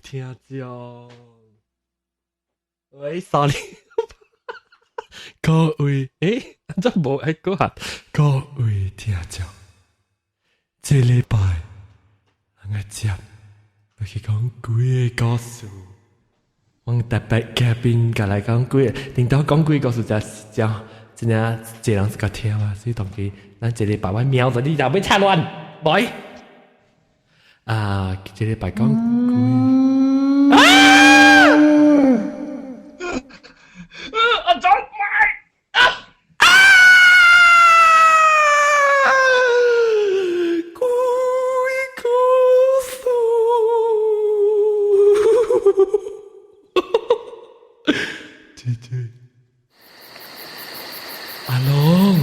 聽眾，喂，sorry，各位，這無愛講下，各位聽眾，這禮拜我接落去講鬼故事，我特別嘉賓過來講鬼，頂到講鬼故事就就真正濟人自家聽啊，所以當佢咱這禮拜我瞄到你就欲插亂，來。啊！這禮拜講鬼啊！阿總喂啊啊！鬼故事，姐姐，阿龍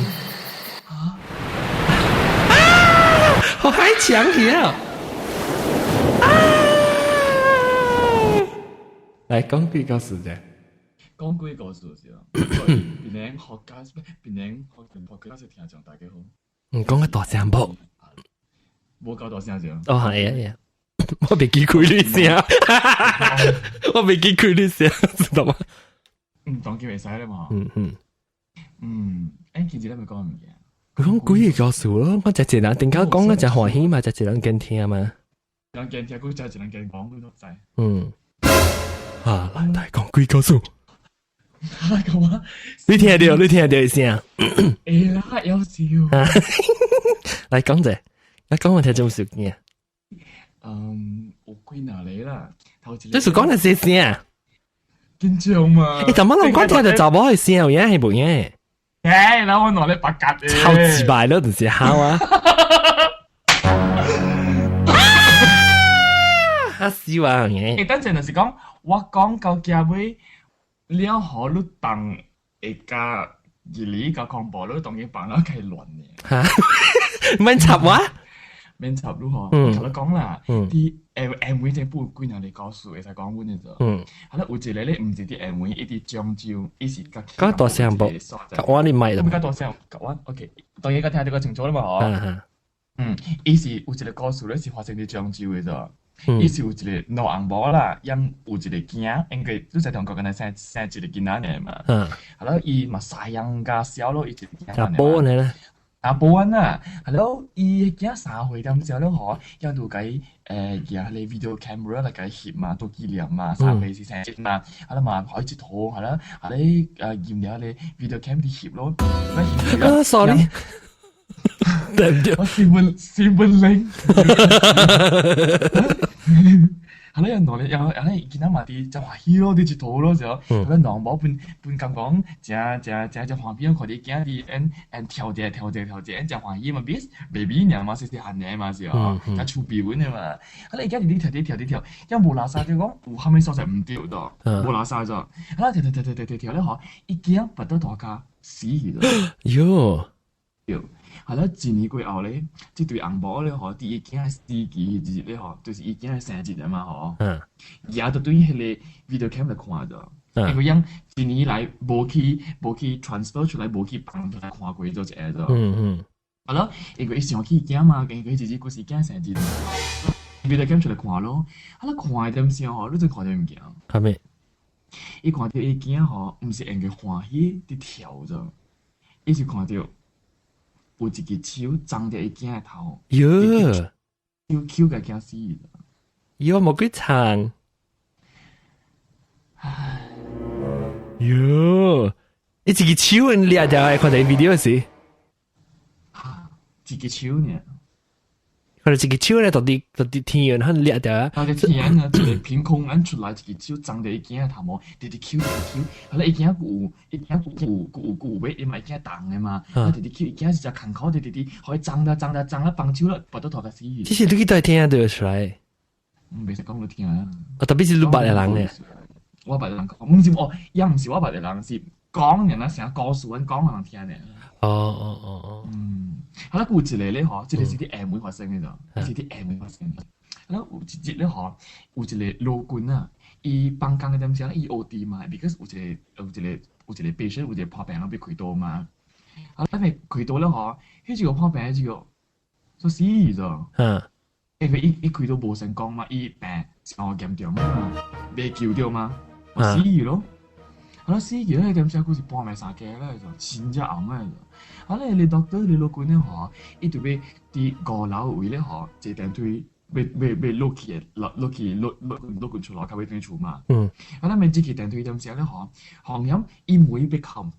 啊！好還強起啊！啊！來講鬼故事者。講鬼故事是啊，檳城學家，檳城學學家是聽眾大家好。嗯，講個大聲無？無夠大聲啫。哦，係啊，係啊，我袂記開你聲，我袂記開你聲，知道嗎？嗯，當叫會使啦嘛。嗯嗯。嗯，其實你咪講物件。講鬼故事咯，我就一人頂下講啊，就歡喜嘛，就一人跟聽嘛。人驚聽，佢就一人驚講，佢都知。嗯。啊，來來講鬼故事。講啊！你聽到？你聽到聲？會啦，有笑。來講者，來講我聽種事件。嗯，有幾若個啦，頭一個。這是講的啥聲？緊張嘛？欸，怎麼人講聽到查某的聲有影係無影？欸，然後我拿咧白鴿超級白咯，就是好啊！嚇死我嘅！欸，等陣就是講，我講到結尾了後，你當會加熱力加恐怖，你當然放了開亂嘅。嚇！免插我？免插你嗬。我頭先講啦，啲 M V 政府幾若個故事會使講阮嘅啫。嗯。好啦，有一個咧，毋是佇 M V，伊佇漳州，伊是甲。講大聲無？我你麥啦。較大聲，我 OK。當然甲聽得較清楚啦嘛，嗬。嗯，伊是有一個故事咧，是發生佇漳州嘅啫。伊是有一個老翁某啦，養有一個囝，應該你在中國敢若生生一個囡仔爾嘛。嗯。係咯，伊嘛西洋加小咯，伊一個囝。查甫呢？查甫啊，係咯，伊囝3歲點時候了嗬，伊就共伊舉彼個 video camera 來共伊翕嘛，做紀念嘛，3歲時生日嘛，係啦嘛，開一套，係啦，係咧驗了彼個 video cam 佇翕咯。啊，sorry。對唔對？我四本四本零。係咯，人同你又又咧，見到嘛啲真歡喜咯，啲佚佗咯，就係個老某本本感覺真真真真歡喜，看啲囝啲按按跳者跳者跳者，按真歡喜嘛，比 baby 爾嘛，細細漢爾嘛是哦，較趣味阮的嘛。啊，你囝佇咧跳啲跳啲跳，因無垃圾就講有啥物所在毋對的，無垃圾咗。啊，跳跳跳跳跳跳跳咧嗬，伊囝跋倒塗跤死去咗。喲。對。係啦，一年過後咧，這對翁某咧吼，佇伊囝死期彼日咧吼，就是伊囝生日嘛吼。嗯。伊就對彼個 video cam 來看著，因為𪜶一年來無去無去 transfer 出來，無去放出來看過做一下咗。嗯嗯。係咯，因為伊想起伊囝嘛，因為彼日閣是伊囝生日，video cam 出來看咯。啊，你看的點時吼，你真看著物件。啥物？伊看著伊囝吼，毋是用個歡喜佇跳著，伊是看著。有一隻手摠著伊囝的頭，喲，手搝共囝死。喲，無幾慘。唉，喲，伊一隻手掠掉來看著 video 時，哈，一隻手爾。看著一隻手咧，到佇到佇天然很掠掉啊！啊！佇天啊，一個憑空按出來一隻手摠著伊囝的頭毛，直直搝直直搝，後來伊囝有伊囝有有有有伊嘛伊囝重的嘛，啊直直搝伊囝是誠艱苦，直直直，予伊摠啦摠啦摠啦放手啦，跋倒塗跤死去。這是你去佗聽得出來？袂使講你聽啊！啊，特別是你捌的人咧。我捌的人講，毋是哦，也毋是我捌的人，是講人啊，成故事阮講人聽咧。哦哦哦哦。嗯，好啦，有一個咧吼，這個是佇廈門發生的咋，是佇廈門發生的。好啦，有一日咧吼，有一個老君啊，伊放工的點時伊 OT 嘛，because 有一個有一個有一個 patient 有一個破病人欲開刀嘛。啊，咱咪開刀了吼，彼一個破病這個做死咗。嗯。因為伊伊開刀無成功嘛，伊病上嚴重啊，袂救著嘛，我死去咯。啊，死去咧，點解佢是半暝三更咧，就真正暗咧。啊，咧你 doctor 你老君咧吼，伊就欲佇5樓位咧吼，坐電梯欲欲欲落去落落去落落落滾出來，較欲轉厝嘛。啊，咱欲入去電梯點聲咧吼，紅險伊門欲敲，叮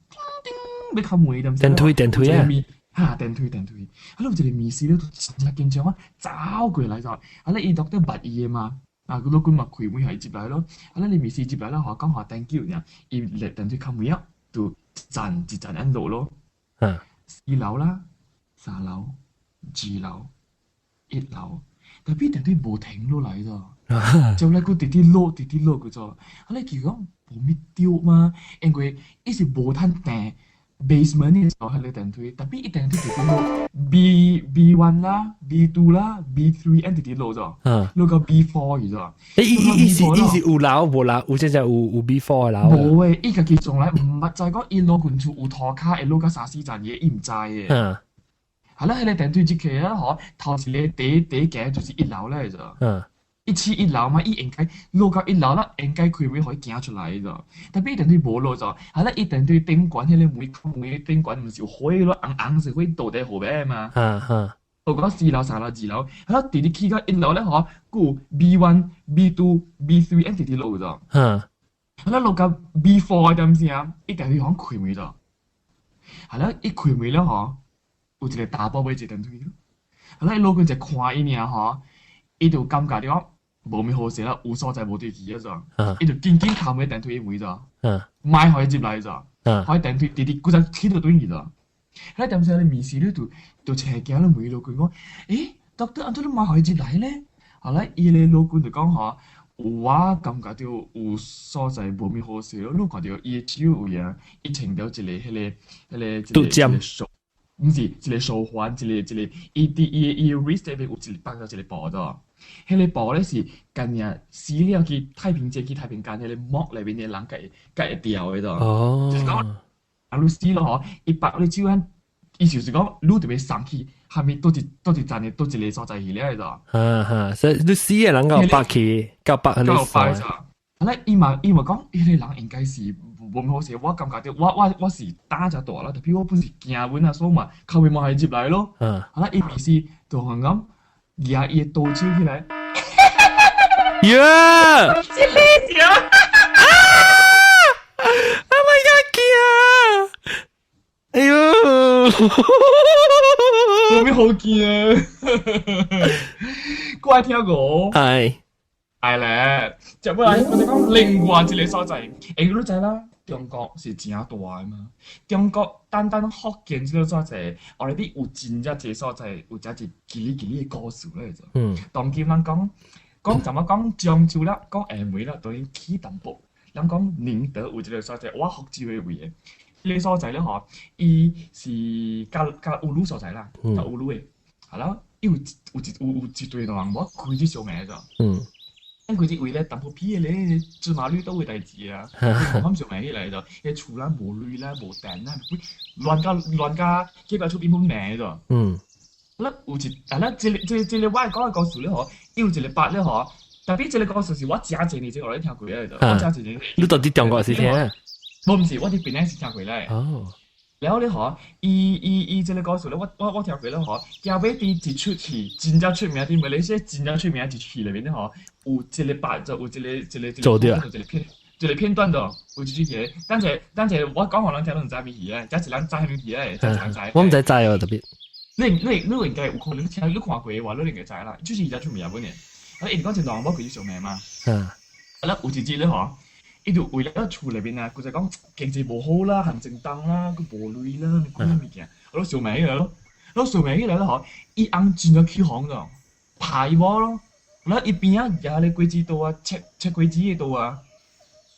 叮欲敲門點聲。電梯電梯啊！哈，電梯電梯，啊，有一個麵師咧，就真正緊張啊，走過來就，啊，咧伊 doctor 捌伊的嘛。啊，佢老君嘛開門予伊入來咯，啊，咧你麵師入來啦，吼，講話 thank you 爾，伊入電梯敲門啊，就一層一層按落咯。4樓啦，3樓、2樓、1樓，tapi 電梯無停落來咋，就來閣直直落，直直落個咋，啊，咧佢講無物對嘛，因為伊是無趁電 basement 的時候，彼個電梯，tapi 伊電梯直直落 B1 啦、B2 啦、B3 按直直落咗，落到 B4 去咗。欸，伊伊伊是伊是有樓無樓？有這隻有有 B4 的樓？無誒，伊家己從來毋捌知講伊落近厝有塗跤會落到三四層嘅，伊毋知嘅。係啦，彼個電梯入去啊，嗬，頭一个第第一行就是1樓咧，咋。一起1樓嘛，伊應該落到一樓啦，應該開門予伊行出來咋。tapi 伊電梯無落咗，係啦，伊電梯頂懸彼个門門頂懸毋是有火咯，紅紅色火倒佇予邊嘛。落到4樓、3樓、2樓，係啦，直直去到一樓咧，嗬，閣有 B1、B2、B3 按直直落咗。係啦，落到 B4 點聲，伊電梯響開門咗。係啦，一開門了嗬，有一個查埔欲坐電梯咯。係啦，伊老君就看伊爾嗬，伊就感覺著無物好勢啦，有所在無對去啊咋，伊就緊緊敲門電梯門咋，莫予伊入來咋，予伊電梯直直規陣去到轉去咋。彼點時你面試你就就斜行咧問老君講，欸，doctor 按怎你莫予伊入來咧？後來伊个老君就講吼，有我感覺著有所在無物好勢咯，你看著伊的手有影，伊穿著一个彼个彼个一個一個手，毋是一個手環，一個一個，伊佇伊的 wrist 這邊有一個綁著一個布的，彼個布咧是干爾死了去太平間去太平間彼個墓內面的人共共會掉的的。就是講，啊，你死了吼，伊縛你手按，伊就是講你著欲送去，蝦米佗一佗一層的佗一個所在去了的。哈哈，所以你死的人夠縛去，夠縛彼個縛咋？啊咧，伊嘛伊嘛講，彼個人應該是無好勢，我感覺著我我我是膽誠大啦，tapi 我本是驚阮啊，所以嘛較袂莫予入來咯。啊咧，伊面是就橫咁舉伊的刀手起來。呀！這個啊！Oh my god！驚！哎喲！有咩好驚？過來聽過。係。係咧，接落來我就講另外一個所在，因為你知啦，中國是誠大的嘛。中國單單福建這個所在，後來啲有真正濟所在，有誠濟嘰哩嘰哩的故事咧就。當今咱講講怎麼講漳州啦，講廈門啦，當然起淡薄。咱講寧德有一個所在，我福州的位的，彼個所在咧吼，伊是佮佮烏魯所在啦，佮烏魯的，係啦，伊有有一有有一堆人無開始相罵咋。咱規日為咧淡薄屁的咧，芝麻綠豆的代誌啊，講上罵起來就，彼厝啦無鐳啦無電啦，亂甲亂甲，結果出變本罵咋。咱有一啊，咱這個這個這個我講的故事咧吼，伊有一個捌咧吼，tapi 這個故事是我誠濟年前我咧聽過的，我誠濟年。你到底中國時聽？無毋是，我佇檳城時聽過咧。了後咧吼，伊伊伊這個故事咧，我我我聽過咧吼，後尾佇一齣戲真正出名，佇馬來西亞真正出名一出戲內面咧吼，有一個捌就有一個一個一個一個片一個片段的，有一出戲。等下等下，我講予人聽，攏毋知啥物戲咧，這是咱知啥物戲咧，這是咱知。我毋知知哦，特別。你你你應該有可能聽你看過的話，你應該知啦。就是伊才出名本呢。啊，伊講一兩某佢上名嘛。啊，啦有一日咧吼，伊就為了厝內面啊，佢就講經濟無好啦，行政重啦，閣無鐳啦，幾物件，我都相罵起來咯。我相罵起來了吼，伊翁真正起哄咗，拍伊某咯。啦伊邊仔舉咧果子刀啊，切切果子的刀啊，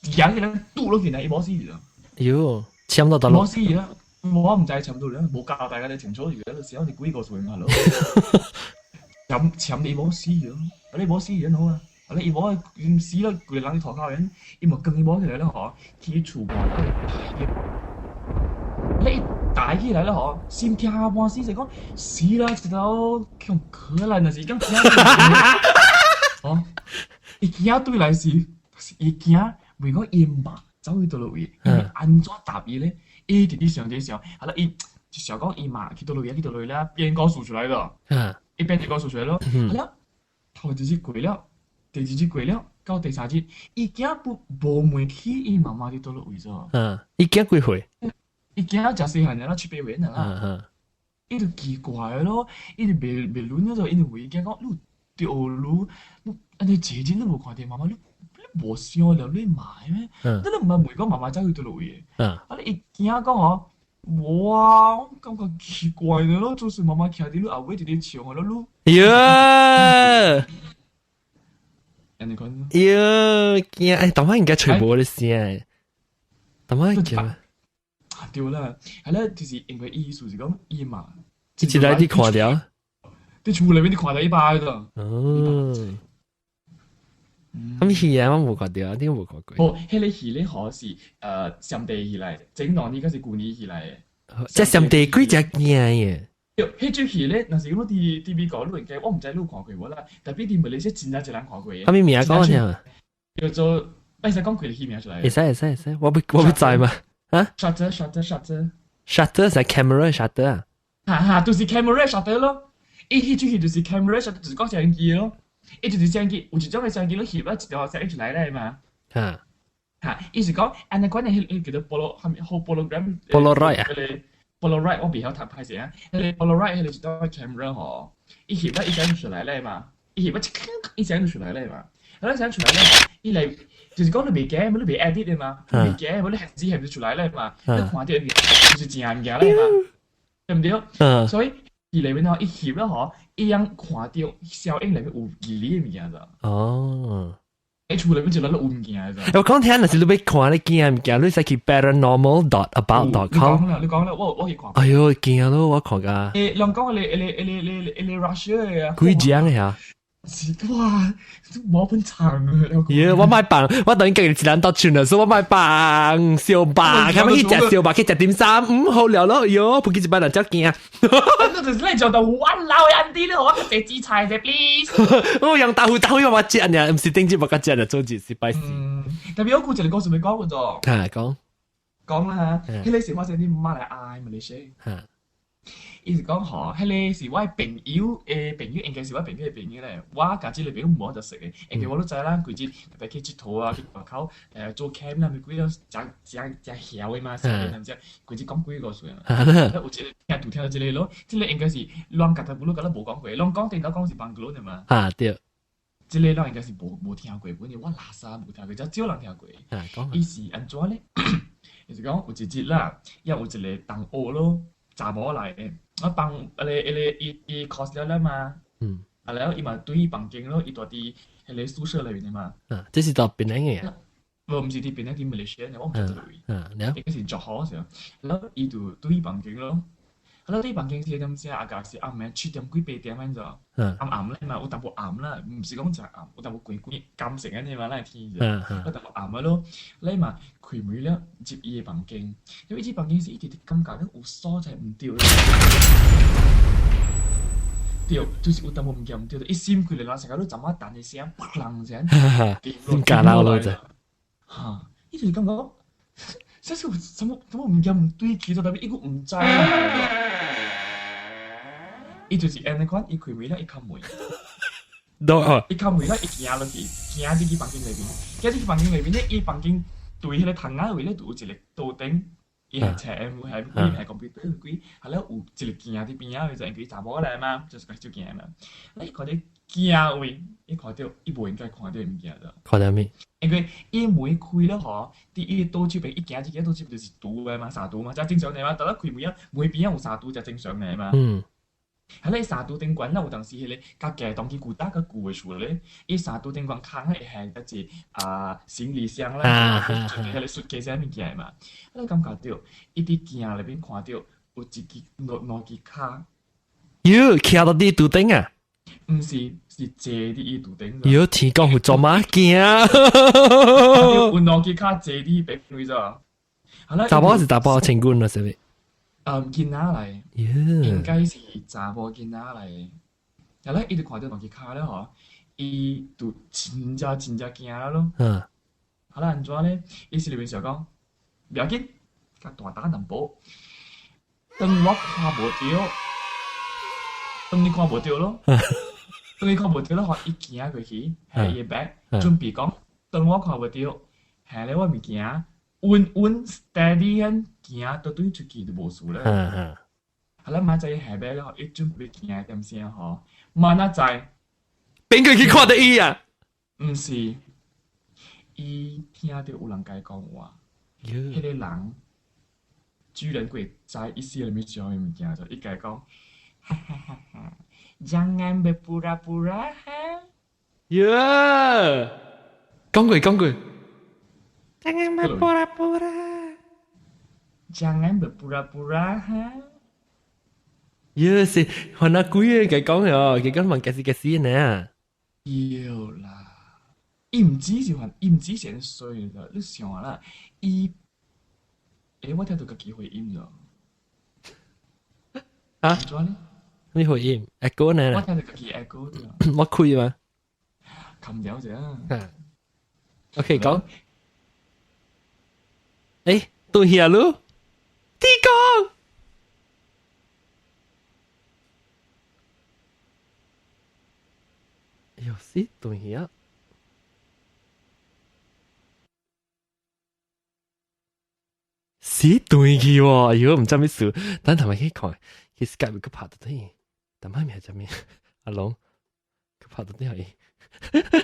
舉起來拄落去呢，伊某死咗。喲，簽到得咯。某死啦，我毋知簽到咧，無交代甲你清楚，而家時候是幾個歲嘛咯。簽簽伊某死咗，啊你某死咗好啊。啊！你伊某死了，規個人佇塗跤邊，伊嘛扛伊某起來了吼，去厝外頭。你一抬起來了吼，心痛半死，就講死啦！一頭用可蘭就是講聽。哦，伊囝對來是，伊囝問講伊媽走去佗落位，伊按怎答伊咧？伊直直想直想，係啦，伊就想講伊媽去佗落位，去佗落位啦，編故事出來了，伊編一個故事出來咯，係啦，頭一日過了，第二日過了，到第三日，伊囝不無問起伊媽媽佇佗落位咗。嗯，伊囝幾歲？伊囝誠細漢啦，七八歲啦。伊就奇怪咯，伊就袂袂論咗，因為伊驚講你對你你按呢一日你無看著媽媽，你你無想著你媽咩？你你毋捌問講媽媽走去佗落位的？啊！你伊驚講吼，無啊，我感覺奇怪咯，就是媽媽徛佇你後尾佇咧笑我咯，你。喲！按呢款。喲，驚！欸，當晚應該揣無咧聲，當晚驚。對啦，係啦，就是因為意思是講伊嘛，一直來你看著，佇厝內面你看著伊擺的。哦，咁戲啊，我無看著，你無看過。哦，彼個戲咧，好是上地戲來，前兩年閣是舊年戲來的。這上地幾隻驚嘅？對，彼出戲咧，若是講佇佇美國你應該我毋知你有看過無啦，特別佇馬來西亞真正濟人看過。啥物名講聽？叫做，會使講開個戲名出來。會使會使會使，我欲知嘛。啊？Shutter shutter shutter shutter 是 camera shutter 啊？哈哈，就是 camera shutter 咯。伊彼出戲就是 camera shutter，就是講相機咯。伊就是相機，有一種的相機你翕啊，一條相出來咧嘛。哈。哈，伊是講按呢款的彼個叫做 Polo，啥物好 Polaroid。 Polaroid 啊？ Polaroid 我袂曉讀歹勢啊。彼個 Polaroid 彼個一種 camera 吼，伊翕啊，伊相出來咧嘛。伊翕啊，一伊相就出來咧嘛。啊，相出來咧，伊來就是講你袂驚，你袂 edit 的嘛，袂驚，你翕字翕就出來咧嘛。你看著就是正物件咧嘛，對毋對？所以伊內面吼，伊翕了吼，伊樣看著效應內面有距離的物件咋。哦。喺厝內面就咱有物件咋。我講聽，若是你欲看你驚物件，你使去 paranormal.about.com。你講啦，你講啦，我我去看。哎喲，驚咯，我看㗎。欸，人講你你你你你 Russia 的啊。幾張的啊？是哇，無本長啊！耶，我莫放，我等於家己一人到唱了，所以我莫放燒肉，他們去食燒肉，去食點三，嗯，好了咯，喲，不記一班人才驚。那就是你做豆腐，我老的安迪，你我食紫菜者，please。我用豆腐豆腐我食呢，毋是頂日我較食了，做一禮拜四。特別我有一個故事欲講咗。嚇，講。講啦嚇，彼個是發生佇馬來亞馬來西亞。伊是講吼，彼個是我的朋友的朋友，應該是我朋友的朋友咧。我共這個朋友無就識的，因為我都知啦，規日特別去𨑨迌啊，去外口做 camp 啦，咪幾多誠誠誠囂的嘛，啥物人只規日講幾個歲啊。有一個聽拄聽到這個咯，這個應該是攏共他不攏共咱無講過，攏講頂頭講是邦格魯的嘛。啊對。這個攏應該是無無聽過，本來我垃圾無聽過，才少人聽過。伊是按怎咧？伊是講有一日啦，也有一個同學咯，查某來的。我幫彼個彼個伊伊 course 了了嘛，啊了伊嘛對伊房間咯，伊住佇彼個宿舍內面的嘛。啊，這是佗檳城的？無，毋是佇檳城，佇馬來西亞的，我毋知佗位。嗯，了。應該是柔佛時，了伊就對伊房間咯。啊了對房間時點聲，啊個是暗暝7點幾8點按怎，暗暗咧嘛，有淡薄暗啦，毋是講誠暗，有淡薄光光感性按呢嘛，咱會天者，有淡薄暗啊咯。你嘛開門了入伊的房間，因為伊房間是一直感覺咧有所在毋對。對，就是有淡薄物件毋對，一閃開來，人成個你怎啊彈的聲，砰聲，跌落落來。哈，伊就是感覺，這是什麼什麼物件毋對起，特別伊閣毋知。伊就是按呢款，伊開門了，伊敲門。伊敲門了，伊行落去，行進去房間內面，行進去房間內面咧，伊房間對彼個窗仔位咧，就有一個桌頂。伊係冊係伊係 computer 鬼，係了有一個鏡佇邊仔，就因為查某來嘛，就是個照鏡嘛。伊看著鏡位，伊看著伊無應該看著物件的。看著咩？因為伊門開了吼，佇伊倒手邊，伊行入去倒手邊就是櫥的嘛，衫櫥嘛，才正常的嘛。當咱開門啊，門邊仔有衫櫥才正常的嘛。係咧，衫櫥頂懸，咱有當時彼個較價當去舊搭較舊的厝咧，伊衫櫥頂懸空咧會下一啊行李箱啦，彼個 suitcase 啥物件嘛。你感覺著，伊佇鏡內面看著有一支兩兩支跤。喲，徛到佇櫥頂啊？毋是，是坐佇伊櫥頂。喲，天公有做馬驚？有兩支跤坐佇彼邊位咗。查某是查某穿軍啦，是毋？嗯，囡仔來，應該是查某囡仔來。後來伊就看著兩支跤了吼，伊就真正真正驚咯。嗯。好啦，按怎咧？伊心裡面想講，不要緊，較大膽淡薄。當我看無著，當你看無著咯，當你看無著咯，吼，伊行過去，下伊個 bag，準備講，當我看無著，下咧我物件，穩穩 steady 咁行到對出去就無事啦。好啦，明仔下晡咧，吼，伊準備行點聲吼，明仔載，邊個去看著伊啊？毋是，伊聽著有人共伊講話，彼個人居然會知伊寫啥物啥物件，就伊共伊講，哈哈哈哈，Jangan berpura-pura 哈。耶！講過講過。Jangan berpura-pura。 Jangan berpura-pura 哈。耶，是，看那鬼個講哦，佢講問解釋解釋呢。有啦，伊毋止是還，伊毋止是衰的，你想啦，伊，我聽到家己回音咗。啊？怎呢？你回音？echo 呢？我聽到家己 echo 咗。我開嗎？冚掉啫。 OK，講。對下咯，天公。又是對下。死斷去喎！哎喲，毋知咩事，等頭咪去看，去 Skype 佢拍到啲，但係咪係咩？阿龍佢拍到啲係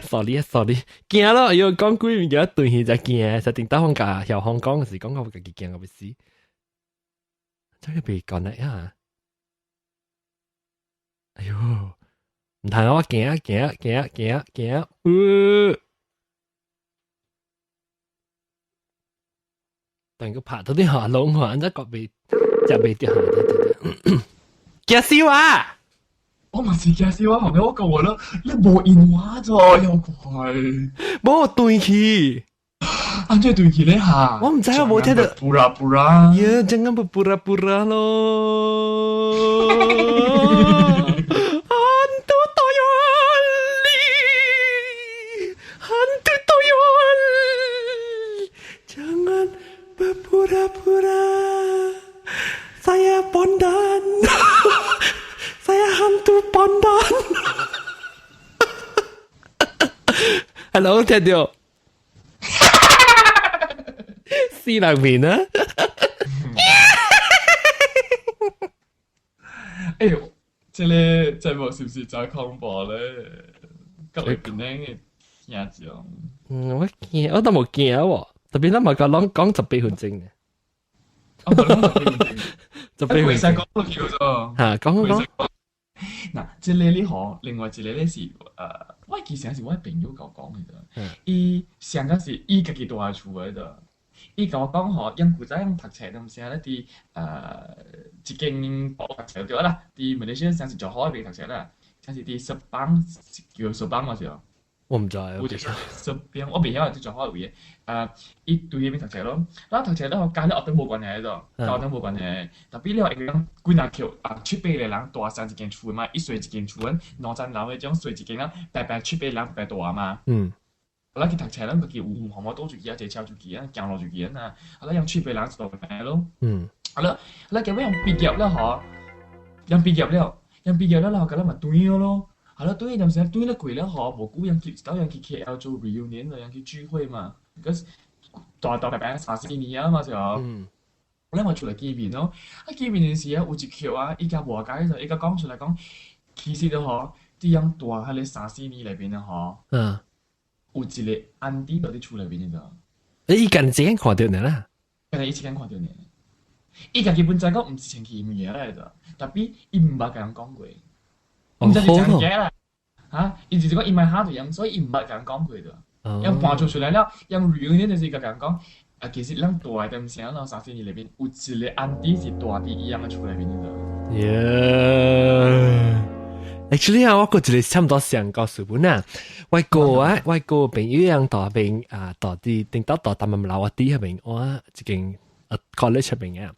，sorry 啊 sorry，驚咯！哎喲，講鬼物件斷去就驚，實定打放假，曉香港時講我家己驚到欲死，真係被講得啊！哎喲，毋通我驚驚驚驚驚，但佢拍到啲下龍話，真覺被就被掉下，驚死我！我嘛是驚死我，後尾我講話啦，你無電話咗又怪，無斷去，按怎斷去咧嚇？我毋知我無聽到。 Pura-pura。呀，jangan berpura-pura 咯。Hantu toyol, hantu toyol, jangan berpura-pura. Saya pondan. Saya hantu pondan. Hello，聽到？死人面啊！哎呦，這個節目是不是真恐怖咧？各位邊嘅聽眾。嗯，我驚，我都冇驚喎。特別咱嘛甲攏講18分鐘呢。我講18分鐘， 18分鐘。講落去咗。嚇，講講。嗱，這個你吼，另外一個咧是，我其實是我朋友共我講的啫。伊上個是伊家己住佇厝的啫。伊共我講吼，𪜶古早𪜶讀冊都毋是咧佇一間讀冊對啦，佇馬來西亞算是最好的邊讀冊啦，像是佇雪邦叫雪邦嘛是哦。我毋知。有一個雪邦，我袂曉佇最好的位。伊對彼邊讀冊咯，然後讀冊了後，佮咧學堂無關係的，佮學堂無關係。特別了會講幾若扣啊，七八個人住仝一間厝嘛，伊睡一間厝，兩層樓彼種睡一間人，白白七八個人白住嘛。我去讀冊，咱家己有紅毛倒出去啊，坐車出去啊，行路出去啊，啊，咱用七八人一路來咯。啊啦，啊結尾𪜶畢業了吼，𪜶畢業了，𪜶畢業了，然後佮咱嘛斷了咯。啊啦，斷陣時斷了過了吼，無久𪜶去，一道𪜶去 KL 做 reunion 咯，𪜶去聚會嘛。because 大大白白三四年啊嘛是哦。咱嘛出來見面咯，啊見面陣時啊，有一曲啊，伊甲無解就，伊甲講出來講，其實吼，佇𪜶住彼个三四年內面啊吼。有一個 auntie 佇厝內面的咋？伊家己一眼看著爾啦。家己一眼看著爾。伊家己本知講毋是清氣物件來的，tapi 伊毋捌共人講過。毋知是真假啦。嚇！伊就是講伊莫嚇著人，所以伊毋捌共人講過的。𪜶搬出出來了，𪜶 reunion 就是共人講，啊，其實咱住的踮啥咯，三四年內面有一個 auntie 是住佇伊樣的厝內面的。 Yeah。 Actually 啊，我閣一個差毋多上故事本啊，我個啊，我個朋友樣大邊啊，大佇頂到大淡老啊佇彼邊，我一間college 彼邊啊，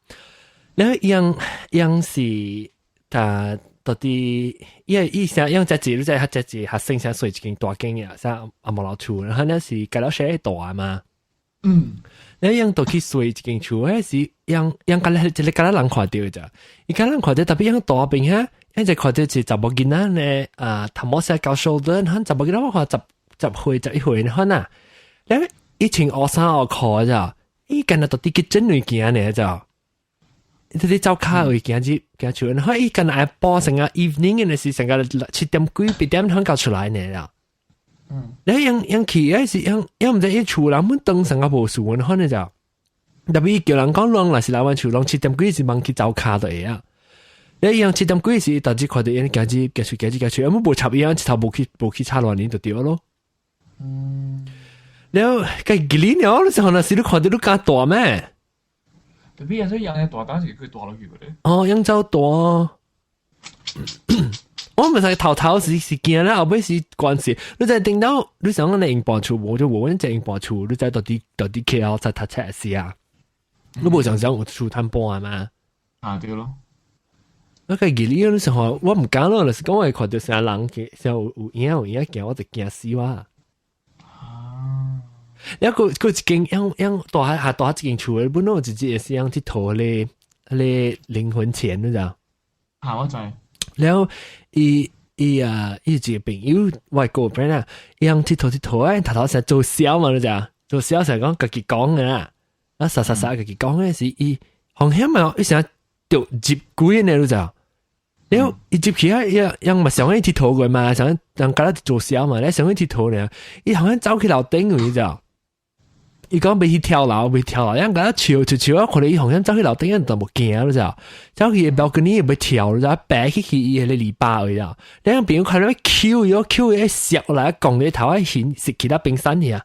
然後樣樣是他到底伊伊啥用只字，你知只字學生啥睡一間大間嘅，啥阿無老厝，然後那是隔了寫大嘛。你用到去睡一間厝，彼時用用隔了一个隔了人看著咋？伊隔人看著，特別用大邊哈，伊就看著是查某囡仔呢，啊，頭毛寫到 shoulder，可查某囡仔我看10歲11歲，可呐，你伊穿烏衫烏褲咋？伊干焦到佇 kitchen 內行呢咋？伊佇灶跤位行入行出，然後伊干焦下晡成個 evening 嘅時，成個7點幾8點通到出來呢啦。你用用去，彼時用用毋知伊厝人本當成個無事，可能就特別叫人講，攏若是來阮厝，攏七點幾時忙去灶跤就會啊。你用七點幾時，大致看著𪜶行入行出行入行出，啊，無插伊，一頭無去插亂年就對咯。了，該吉哩了，你是可能是你看著你敢大咩？特別所以養大當時佢大落去個咧。哦，養走大。我毋是頭頭是驚啦，後尾是關係。你在頂到你想講你用半厝無就無，阮只用半厝，你在到底 KL 在讀冊時啊？你無想想有厝趁半嘛？啊，對咯。我個記哩，你想話我毋敢咯，就是講我會看著啥人去，像有影有影驚，我就驚死我。啊！一個個一間樣樣大下大一間厝的，本來有一日是樣去討咧咧靈魂錢，你知道？啊，我知。了伊伊啊，伊一個朋友外國 friend 啊，伊樣佚佗佚佗啊，頭頭成做痟嘛，你知道？做痟成講家己講的啦，啊，啥啥啥家己講的是伊風險嘛，伊成著入鬼呢，你知道？了伊入去啊，伊樣嘛想去佚佗過嘛，想人家做痟嘛，咧想去佚佗呢，伊好像走去樓頂你知道？伊講欲去跳樓，欲跳樓，人共笑笑笑啊！看著伊好像走去樓頂，就無驚，你知道？走去 balcony 欲跳，你知道？爬起去伊彼個籬笆位啊！你個朋友看著抾伊，抾伊摔落來，摃伊頭啊，現食其他冰山去啊！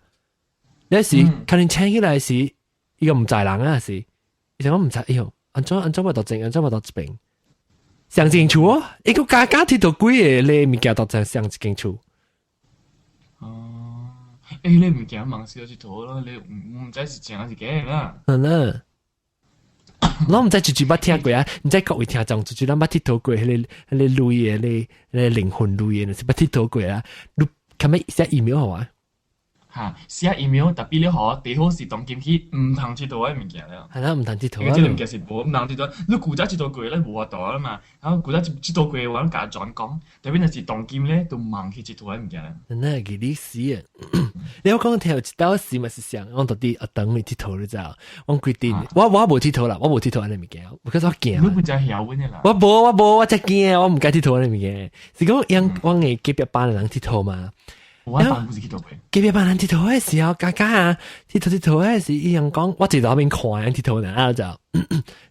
那時可能請起來時，伊個毋知人啊是，伊想講毋知，哎喲，按怎按怎欲到前，按怎欲到這邊？上間厝哦，伊個加加佚佗幾个咧物件到上一間厝。哦，欸，你物件忙死去佚咯，你毋知是真還是假啦。嗯啦，我毋知住住捌聽過啊，毋知各位聽眾住住咱捌佚佗過彼個類的咧，彼個靈魂類的，是捌佚佗過啊？你可毋寫 email 予我？哈，寫 email，特別你吼，最好是當今去毋通佚佗的物件了。係啦，毋通佚佗。因為這個物件是無毋通佚佗，你古早佚佗過咧無法度啦嘛。然後古早佚佗過，我攏共轉講，特別若是當今咧，都忘去佚佗的物件啦。那個歷史啊！你我講聽有一道時嘛是想，我到底學堂裡佚佗你知道？我規定，我無佚佗啦，我無佚佗按呢物件，我可是我驚。你不真曉阮的啦？我無我無，我真驚，我毋敢佚佗按呢物件。是講用我的隔壁班的人佚佗嘛？我班不是佚佗過。隔壁班人佚佗的時候，家家啊，佚佗佚佗的時，伊樣講，我坐佇後面看𪜶佚佗呢，啊就，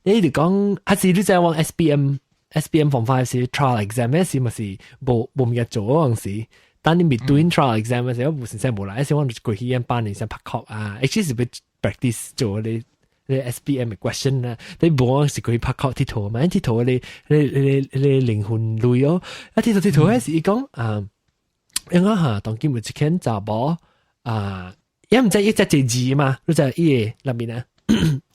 你就講，還是你知往 SPM Form 5 時 trial exam 的時，嘛是無無物件做嗰陣時。當你 between trial exam 的時候，無先生無來，時我就過去𪜶班裡先拍殼啊，actually 是欲 practice 做咧咧 SPM 的 question 啊，你無是過去拍殼佚佗嘛，佚佗咧咧咧咧靈魂類哦，啊佚佗佚佗的是伊講啊。因為哈，當今有一間查某啊，也毋知伊只濟字嘛，你知伊個那邊啊，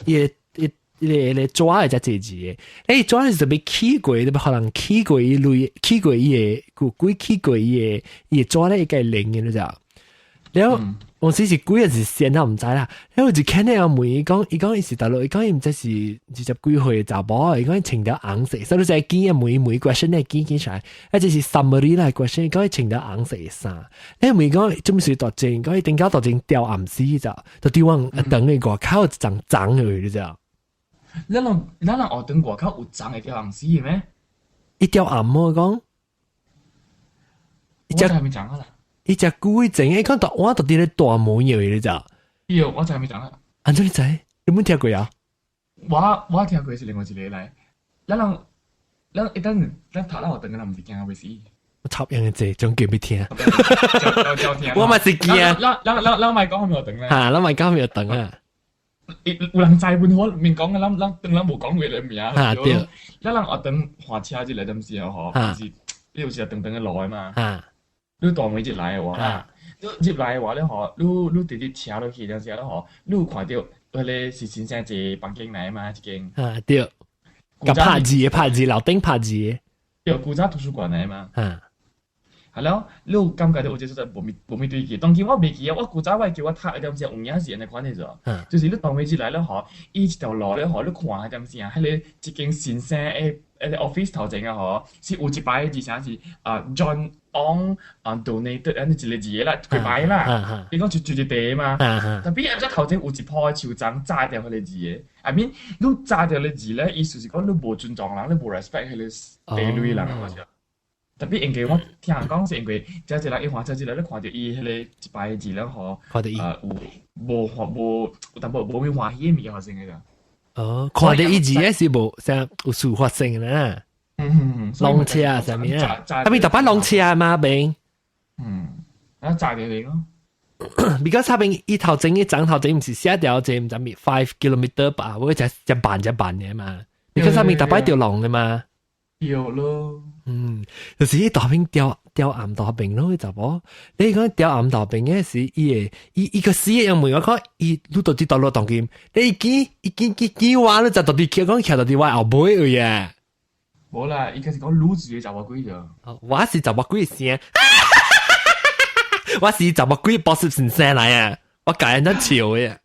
伊個伊伊個紙會只濟字的，欸，紙是特別起過，特別可能起過伊類，起過伊個，有鬼起過伊個，伊個紙咧伊個靈的，你知道？了，有時是鬼還是仙啊，毋知啦。了有一看咧，問伊講，伊講伊是大陸，伊講伊毋知是20幾歲查某，伊講伊穿條紅色，所以你知見每每 question 咧見見出來，啊這是 summary 啦 question，講伊穿條紅色的衫。你問講做咩事大正，講伊頂交大正吊暗死就，就佇阮學堂的外口一層髒的，你知道？咱人學堂外口有髒會吊暗死的咩？伊吊暗麼講？我知咪講啦。伊隻鬼整，伊講到我到佇咧大門入你知？有，我知咪講啦。按怎你知？你冇聽過啊？我聽過是另外一個來，咱人咱一旦咱讀咱學堂的人毋是驚欲死。我插樣嘅這種叫欲聽。我嘛是驚。咱咱咱咱莫講學堂咧。哈，咱莫講學堂啊。有人知本好免講，咱咱當咱無講話的名。哈對。咱人學堂換車這個陣時候吼，是，你有時長長的路的嘛。你大門入來的話，你入來的話，你吼，你你直直車落去陣時，你吼，你有看著彼个是先生一个房間來嘛，一間。啊對。共拍字的拍字，樓頂拍字的。有古早圖書館來嘛。係了，你有感覺到有這所在無咪無咪對勁？當今我袂記啊，我古早我叫我讀一點鐘有影是按呢款的咋，就是你當尾一來了吼，伊一條路咧吼，你看彼點鐘，彼個一間先生的彼個 office 頭前啊吼，是有一排字寫是啊 John Ong 啊 donated 按呢一個字的啦，幾排啦，伊講就就一塊嘛。Tapi 按這頭前有一棵樹樁炸掉彼個字的，I mean 你炸掉個字咧，意思是講你無尊重人，你無 respect 彼個地雷人啊。Tapi 因為我聽人講是因為這一人一看這一個，你看著伊彼個一排字了吼，看著伊有無無有淡薄無咩歡喜的物件發生的啦。哦，看著伊字的是無啥有事發生啦。浪車啊，啥物啊？啊，咪特擺浪車嘛邊？嗯，啊炸掉你咯。 Because 他邊伊頭前伊張頭前毋是寫掉一個毋知咪 5 kilometer 吧？我只只慢只慢的嘛。Because 他邊特擺條浪的嘛。有咯。嗯，就是伊大邊吊吊暗大邊咯，查某。你講吊暗大邊嘅是伊會伊伊個死因為我講伊愈到佇大陸當今，你伊見伊見見見我，你就到底講徛到佇我後尾位啊。無啦，伊個是講愈住的查某鬼咋。我是查某鬼聲，我是查某鬼博士先生來啊！我教人家笑的。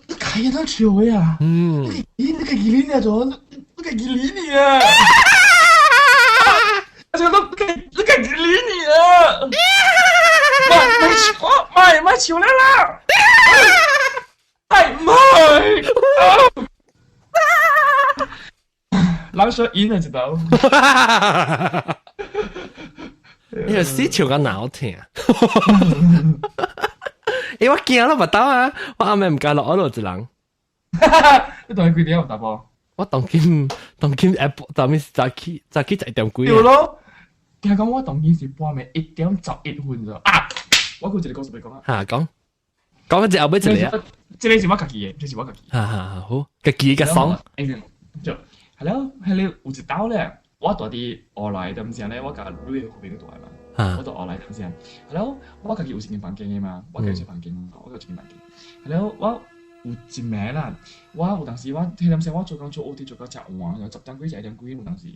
你教人家笑的啊？嗯。咦，你個幾年咗？你個幾年你啊？我想講，你個幾年你啊？賣賣笑，賣賣笑了啦！賣賣。人說贏就知道。你個死笑甲腦疼。欸，我驚了，巴肚啊！我暗暝毋敢落我落一人。你當幾點有答無？我當今當今下晡，當暝早起早起一點幾。對咯。聽講我當今是半暝1點11分咋啊！我閣有一個故事欲講啊。哈，講講一後尾一個啊。這個是我家己的，這是我家己。哈哈，好，家己較爽。就係咯，彼個有一道咧，我住佇烏來點聲咧，我共女的好朋友住嘛，我住烏來點聲，係咯，我家己有一間房間的嘛，我家己有一間房間，我有一間房間，係咯，我有一暝啦，我有當時我彼點聲我做工做 OT 做到誠晚，10點幾11點幾有當時，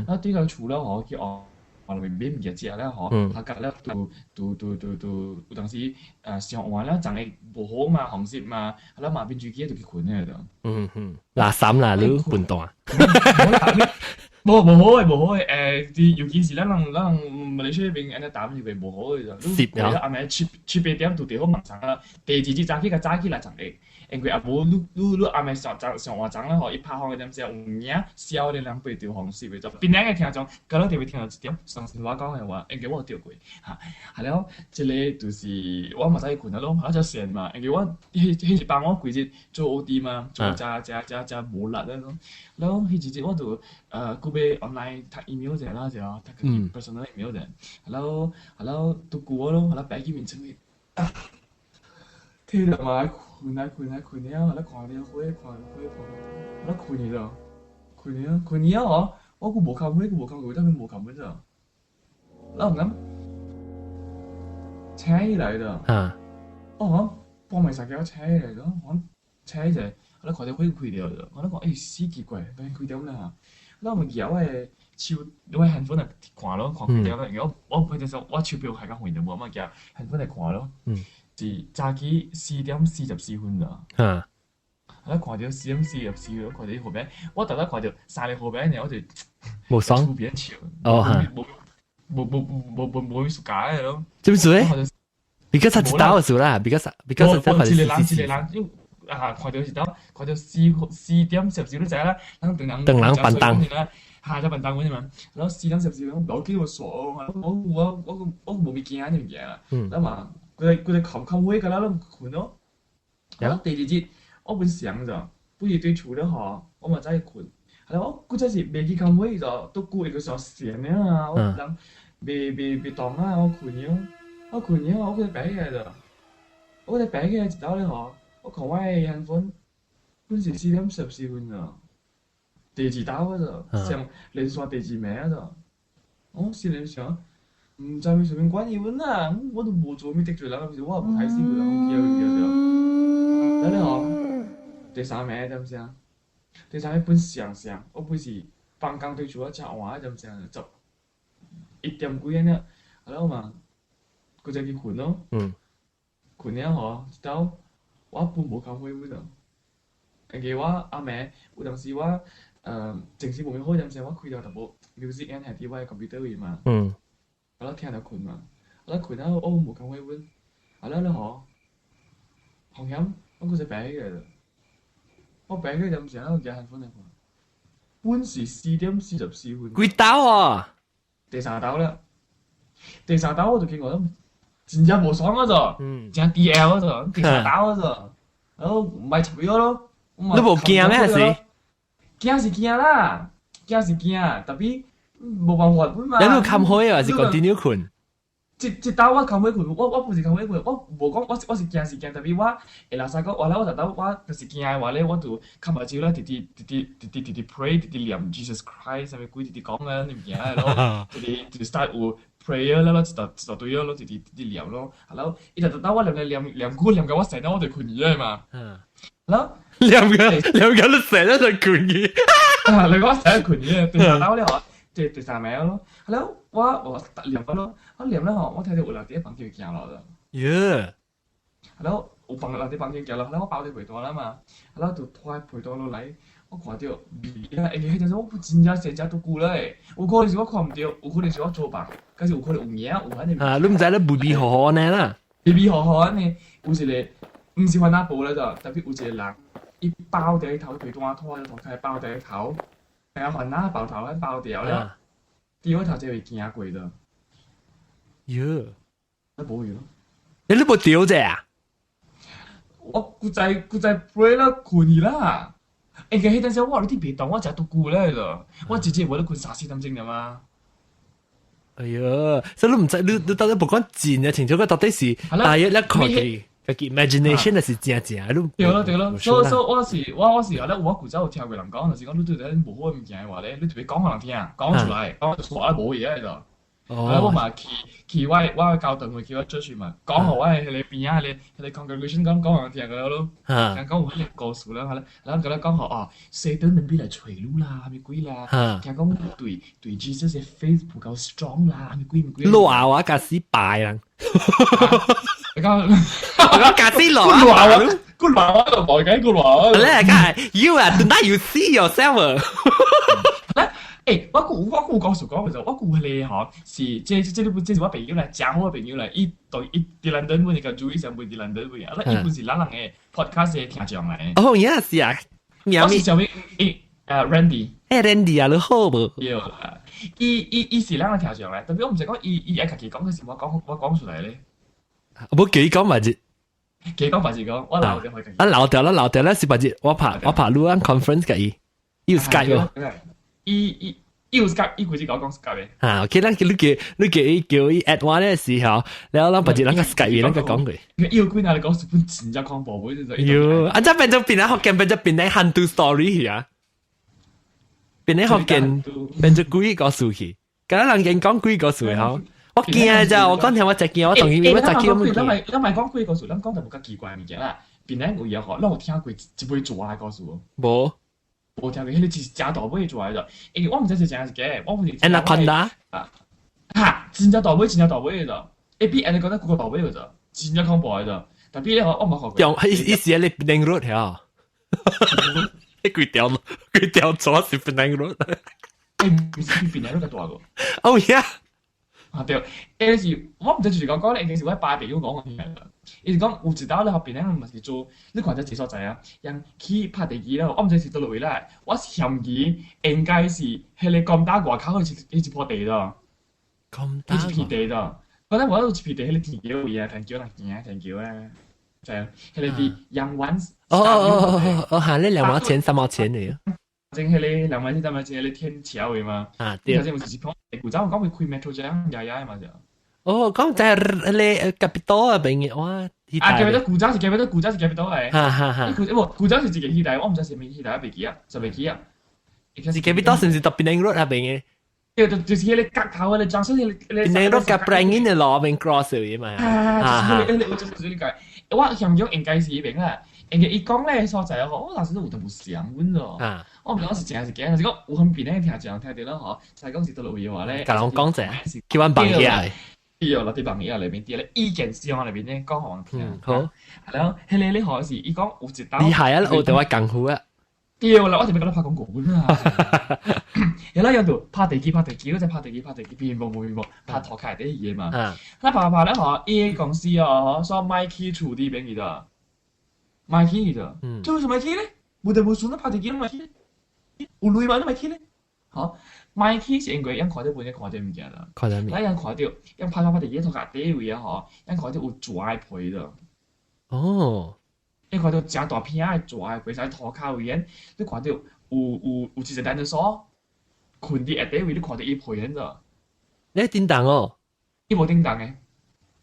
啊對到厝了吼去烏內面買物件食了吼，頭殼了拄拄拄拄拄有當時上晚了昨下無好嘛，風濕嘛，啊了馬邊水機就去睏了就。嗯嗯，垃圾啦，你笨蛋。無無好的無好的，啲尤其是咱人咱人馬來西亞邊按呢膽是袂無好的就。濕啊！暗暝七七八點就佇好晚上啊，第二日早起較早起來昨下。因為啊無你你你暗暝上早上晏晝咧吼，伊拍風的點時有影痟的人被著風濕的，就邊兩個聽眾，剛剛特別聽到一點，相信我講的話，應該我有著過哈。係了，這個就是我嘛早去睏啊，攏較閒嘛，因為我彼彼一班我規日做 OT 嘛，做誠誠誠誠無力那種。了，彼一日我就閣欲 online 讀 email 者啦，就讀 personal email 者，然後然後拄久咯，然後擺起面床去，啊，聽著嘛。睏來睏來睏了，來看了花，看花看，來睏去了，睏了，睏了吼，我閣無空花，閣無空過，當面無空本咋？我毋敢醒起來了。哦，半暝三更醒起來了，我醒起來，我看著花開著了，我咧看，欸，死奇怪，當開點啦？我咪舉我的手，我的 handphone 來看咯，看幾點啦？因為我我彼陣時我手錶開較遠就無，嘛舉 handphone 來看咯。是早起4點44分咋？我看著4點44分，看著伊號碼，我逐逐看著三個號碼爾，我就無爽。厝邊笑。哦哈。無無無無無無意思解的咯。做咩事咧？Because 一道的事啦，because because 一個人一個人，因啊看著一道，看著四四點十四你知啦，人長人長人板凳。下只笨蛋嗰嘛，然後4點14分，我記我傻，我我我我無物件呢物件啦，然後嘛。規個規個冚冚火，甲咱攏睏咯。然後第二日我本想咋，本是對厝了吼，我嘛早去睏。後來我古早是袂去冚火就，都久會個上閒了啊，我人袂袂袂動啊，我睏了，我睏了，我閣爬起來就，我閣爬起來一道咧吼，我看我的 handphone 本是4點14分咋，第二道啊咋，上連續第二暝啊咋，我心裡想。毋知為啥物關係阮啊，我都無做啥物得罪人，是我也無害死過人，我記記著。然後吼，第三暝點聲？第三暝本上上，我本是放工對厝我食晏就成11點幾安尼，啊了嘛，閣再去睏咯。睏了吼，一晝我本無空火本啊。因為我暗暝有當時我精神無咩好陣時，我開著淡薄 music 按係佇我 computer 位嘛。啊了聽著睏嘛，啊了睏了我無空火本，啊了了吼，風險我閣再爬起來了。我爬起來陣時，我舉 handphone 來看，本是4點44分。幾晝啊？第三晝了，第三晝我就見我真正無爽啊咋，真 DL 啊咋，第三晝啊咋，然後唔係插咗咯。你無驚咩是？驚是驚啦，驚是驚，tapi 無辦法本嘛。你有冚開啊？還是 continue 睏？這這晝我冚開睏，我不是冚開睏，我無講我是驚是驚，tapi 我會垃圾講，我咧我就兜我就是驚的話咧，我就冚目睭咧，直直直直直直直直 pray，直直念 Jesus Christ，啥物鬼直直講啊，你物件的咯，直直直 start 有 prayer 啦，咯，一大一大堆咯，直直直直念咯，啊然後伊就兜我念念念念久念到我醒了，我就睏去啊嘛，然後念個念個你醒了就睏去，啊，你講醒睏去，第三晝咧嗬，第三暝咯，然後我念咯，我念咧嗬，我聽到有人佇房間行落啦。耶！然後有房人佇房間行落，然後我包佇被單啦嘛，然後就拖被單落來，我看到味啊，因為彼陣時我真正生食足久咧，有可能是我看毋著，有可能是我做夢，還是有可能有影有按呢。啊，你毋知你迷迷糊糊按呢啦？迷迷糊糊按呢，有一個毋是番仔婆咧咋，tapi 有一個人，伊包佇頭被單拖咗頭開包佇頭，然後番仔包頭按包掉了。佇我頭前會行過的。喲，那無去咯。你無著者啊？我閣再閣再 pray 啦，睏去啦。欸，彼陣時我有啲別動，我食足久咧咯。我直接無得睏三四點鐘了嘛。哎喲，所以你毋知，你到底無講真啊，清楚個到底是大約一看佢，家己 imagination 係是正正，你對咯對咯，所以所以我是我我是後來我古早有聽過人講，就是講你對啲無好的物件的話咧，你特別講予人聽，講出來，講出來無嘢的。哦，我嘛去去我教堂會去我 church 嘛，講予我的彼個邊仔彼個 congregation 講講人聽個咯，聽講有彼個故事啦，係啦，然後佮咱講予哦，撒旦能比來揣你啦，啥物鬼啦，聽講對對 Jesus 的 faith 不夠 strong 啦，啥物鬼物鬼。落我甲死敗人。你講，我甲死落啊！個落我就無計個落。你係講，you 啊，do not you see yourself？欸，我閣有講述講就，我閣有彼個吼，是這這這是我朋友來，誠好的朋友來，伊對伊佇倫敦本是共注意上本佇倫敦本，啊，伊本是咱人的 podcast 的聽眾來。哦，也是啊，我是啥物？欸，Randy。欸，Randy 啊，你好無？對，伊是咱的聽眾來，tapi 我毋是講伊伊愛家己講，可是我講出來咧。無叫伊講嘛是？叫伊講嘛是講，我留掉啊，留掉啦，留掉啦，是別日我拍錄按 conference 共伊，伊有 Skype 無？伊有 Skype，伊規日共我講 Skype 的。啊，OK，咱你叫伊叫伊 add 我咧時候，然後咱別日咱個 Skype 咱個講過。伊有幾若咧講日本真正恐怖，就是。喲，啊，這變做變來福建變做變來hantu story 去啊！變來福建變做鬼故事去，敢若人見講鬼故事的吼。我驚咋，我講聽我真驚，我當然我早起我咱莫咱莫講鬼故事，咱講淡薄較奇怪的物件啦。檳城有影吼，咱有聽過一尾蛇的故事無？無。無聽過，彼個是誠大尾蛇的，因為我毋知是真還是假，我毋是。 Anaconda 啊，哈，真正大尾，真正大尾的，會比 Anaconda 閣大尾的，真正恐怖的。tapi 咧，我無看過。用伊是咧 Penang Road 遐，彼幾條幾條蛇是 Penang Road。欸，毋是比 Penang Road 較大個。哦呀！啊對，欸是，我毋知就是講講咧，應該是我爸朋友講的。伊是講有一道咧，檳城嘛是做，你看這一所在啊，人去拍地基了，我毋知是佗落位來，我嫌疑應該是彼個金打外口彼一塊地咯，彼一片地咯。嗰陣我有一片地，彼個天橋位啊，天橋若行天橋啊，就彼個佇陽灣。哦哦哦哦哦，嚇！你2毛錢3毛錢嚟啊？正彼個2毛錢3毛錢，彼個天橋位嘛。啊對。頭先有一塊，古早我講會開 metro 這樣爺爺嘛就。哦，講在彼個 capital 啊邊嘅，哇！啊，記得古早是記得古早是 capital 嚟。哈哈哈。古無古早是一個戲台，我毋知是啥物戲台，袂記啊，就袂記啊。是 capital 是毋是到 Penang Road 那邊嘅？對，就是彼個角頭，彼個裝飾，彼個。 Penang Road 佮 Prangin 的路邊 cross 嘅嘛。啊，就是彼個，就是這個。我想講應該是彼邊啦，因為伊講咧所在吼，我當時都有淡薄想阮咯。我毋知講是真是假，就是講有分邊咧聽講聽著啦吼，就係講是佗落位話咧。共人講者，叫阮放起來。對，落佇網頁內面，佇咧意見箱內面咧講予人聽。好。然後彼个咧吼是伊講有一道。厲害啊！學著我功夫啊！對啦，我就欲共你拍廣告啦。然後又就拍地機，拍地機，你再拍地機，拍地機，變無無無拍塗跤底嘢嘛。那拍拍咧吼，伊個公司哦，煞賣去厝裡邊去的，賣去去的。做啥賣去咧？無就無順啦，拍地機攏賣去。有鐳嘛？攏賣去咧。吼，賣去是因為𪜶看著本身看著物件啦。看著物。咱𪜶看著，𪜶拍拍拍地機塗跤底位啊吼，𪜶看著有蛇的皮的。哦。你看著誠大片仔的蛇的皮在塗跤位，你看著有一隻 dinosaur 睏佇下底位，你看著伊皮按怎？你叮當哦？伊無叮當的，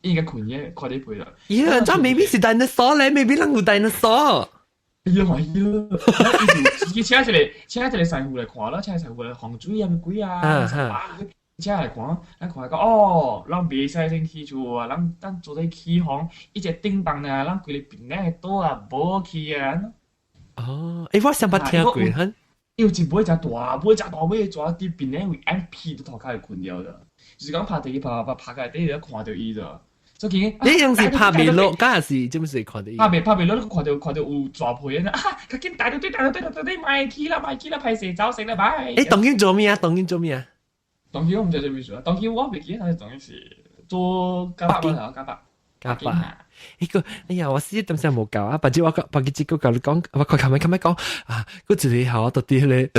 伊應該睏嘅，看著伊皮啦。咦，這 maybe 是 dinosaur 咧，maybe 人有 dinosaur。哎呀，哎呀，伊就自己請一個請一個師傅來看啦，請師傅來風水啊，物鬼啊，請來看，咱看講哦，咱袂使先起厝啊，咱咱做咧起風，伊一個叮當啊，咱規个邊仔的島啊無去啊。哦，欸，我上捌聽過，很。伊有一尾誠大尾，誠大尾蛇佇邊仔位按屁都塗跤會睏著的，就是講拍地拍拍拍拍開底，看著伊著。所以你用是拍袂落，敢是這麼是看著伊？拍袂拍袂落，你看著看著有蛇皮啊！較緊帶對帶對帶對，莫去啦，莫去啦，歹勢走先啦，拜。欸，當今做咩啊？當今做咩啊？當今我毋知做咩事啊！當今我袂記得，當今是做加百嘛，加百。加百。欸個，哎呀，我死點聲無夠啊！別只我別記這個共你講，我快琴日琴日講啊，嗰一個吼，到底咧，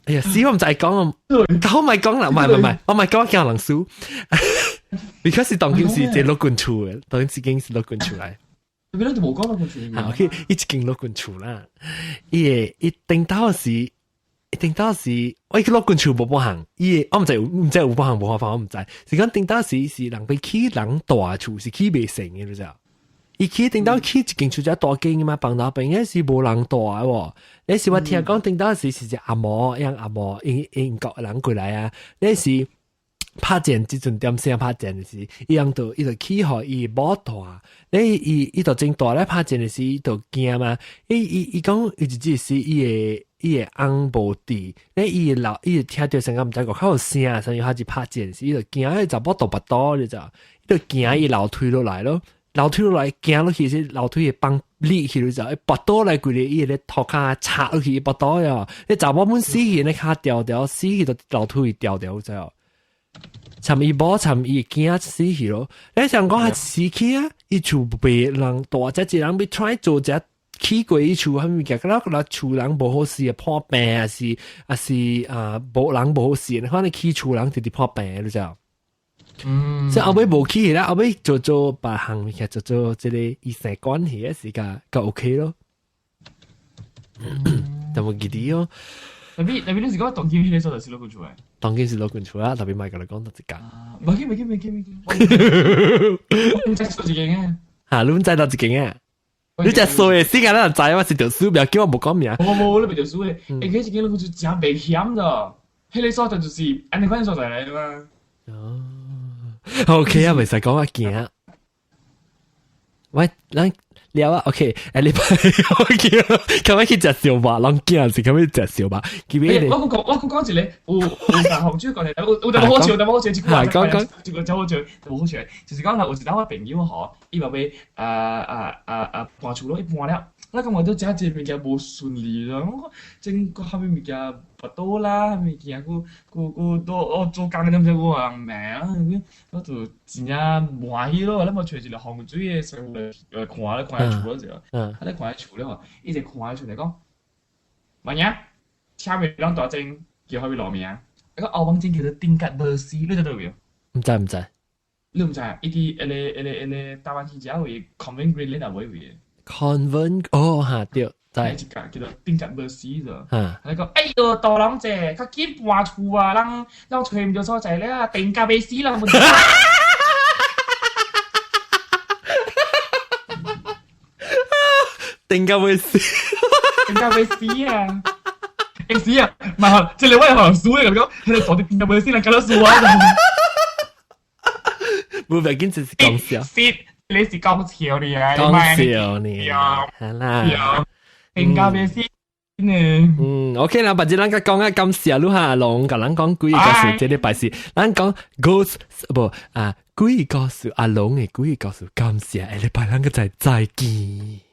哎呀，死我毋知講，我咪講啦，唔係唔係，我咪講驚人輸，because 當今是一個老君厝的，當今這間是老君厝來。你邊都無講老君厝。好，OK，伊一間老君厝啦，伊會伊頂到時，伊頂到時，我去老君厝無半項，伊我毋知毋知有半項無辦法，我毋知。是講頂到時是人欲起人大厝是起袂成的，你知？伊起頂到起一間厝才大間嘛，放老邊那是無人住的喎。那是我聽講頂到時是一阿嬷，樣阿嬷英英國人過來啊，那是。拍戰這陣點聲拍戰時，伊人就伊就起予伊某大，你伊伊就真大咧拍戰的時，伊就驚嘛。伊伊伊講伊一日是伊的伊的翁無佇，你伊老伊聽著聲音毋知外口有聲，所以開始拍戰時，伊就驚彼查某肚腹肚，你知？伊就驚伊樓梯落來咯，樓梯落來行落去是樓梯會放力去，你知？伊跋倒來規个伊咧塗跤插落去跋倒呀，你查某本死去，咧跤掉掉死去就樓梯掉掉，知無？尋伊某尋伊囝死去咯，你想講係死去啊？伊厝袂人大，只一人欲 try 做只起過伊厝，啥物件，敢若厝人無好勢啊，破病啊是啊是啊，無人無好勢，反正起厝人直直破病，你知無？嗯，所以後尾無起啦，後尾做做別項物件，做做這個醫生關係的時間就 OK 咯。但無記得哦。特別特別你是講當今彼個所在是老君厝的？當今是老君厝啊，特別莫共你講多一間。無緊無緊無緊無緊，我毋知做一間啊。哈，你毋知佗一間啊？你隻數的時間，咱就知我是著輸，不要叫我無講名。無無，你袂著輸的。欸，彼一間老君厝誠危險的，彼個所在就是按呢款所在來的嘛。哦，OK 啊，袂使講我驚。喂，咱。了啊，OK，欸，你我叫，今日去食燒肉，攏驚是今日食燒肉。記我講我講一個，有有三紅酒講的，有有淡薄好笑，淡薄好笑，一句話，一句真好笑，無好笑，就是講有一當我朋友吼，伊嘛欲啊啊啊啊搬厝咯，伊搬了，我感覺都食這物件無順利咯，我講真閣啥物物件跋倒啦，啥物件閣閣閣都哦做工點鐘我人罵啊，我就真正無歡喜咯，咱無揣一個風水的師傅來來看咧，看伊厝了者，啊咧看伊厝了吼，伊就看伊厝來講，乜嘢？車尾攏大正叫啥物路名？伊講後網前叫做頂甲無死，你知佗位無？毋知毋知。你毋知？伊佇彼個彼個彼個台灣市遮位 Convent Green 那尾位。 Convent 哦哈對，知。一間叫做頂甲無死者。伊講哎喲，大人姐，較緊搬厝啊，人人揣毋著所在了，頂甲袂死啦。頂甲袂死，頂甲袂死啊！會死啊！唔係，這個我係學輸的，講，彼個大頂甲袂死，人敢若輸啊！無要緊，就是講笑。死你是講笑你啊，講笑呢，係啦，應該別先。嗯，OK 啦，或者咱講啊，感謝你哈阿龍，共咱講鬼故事，這禮拜是咱講 ghost 無啊鬼故事，阿龍的鬼故事，感謝，下禮拜咱閣再再見。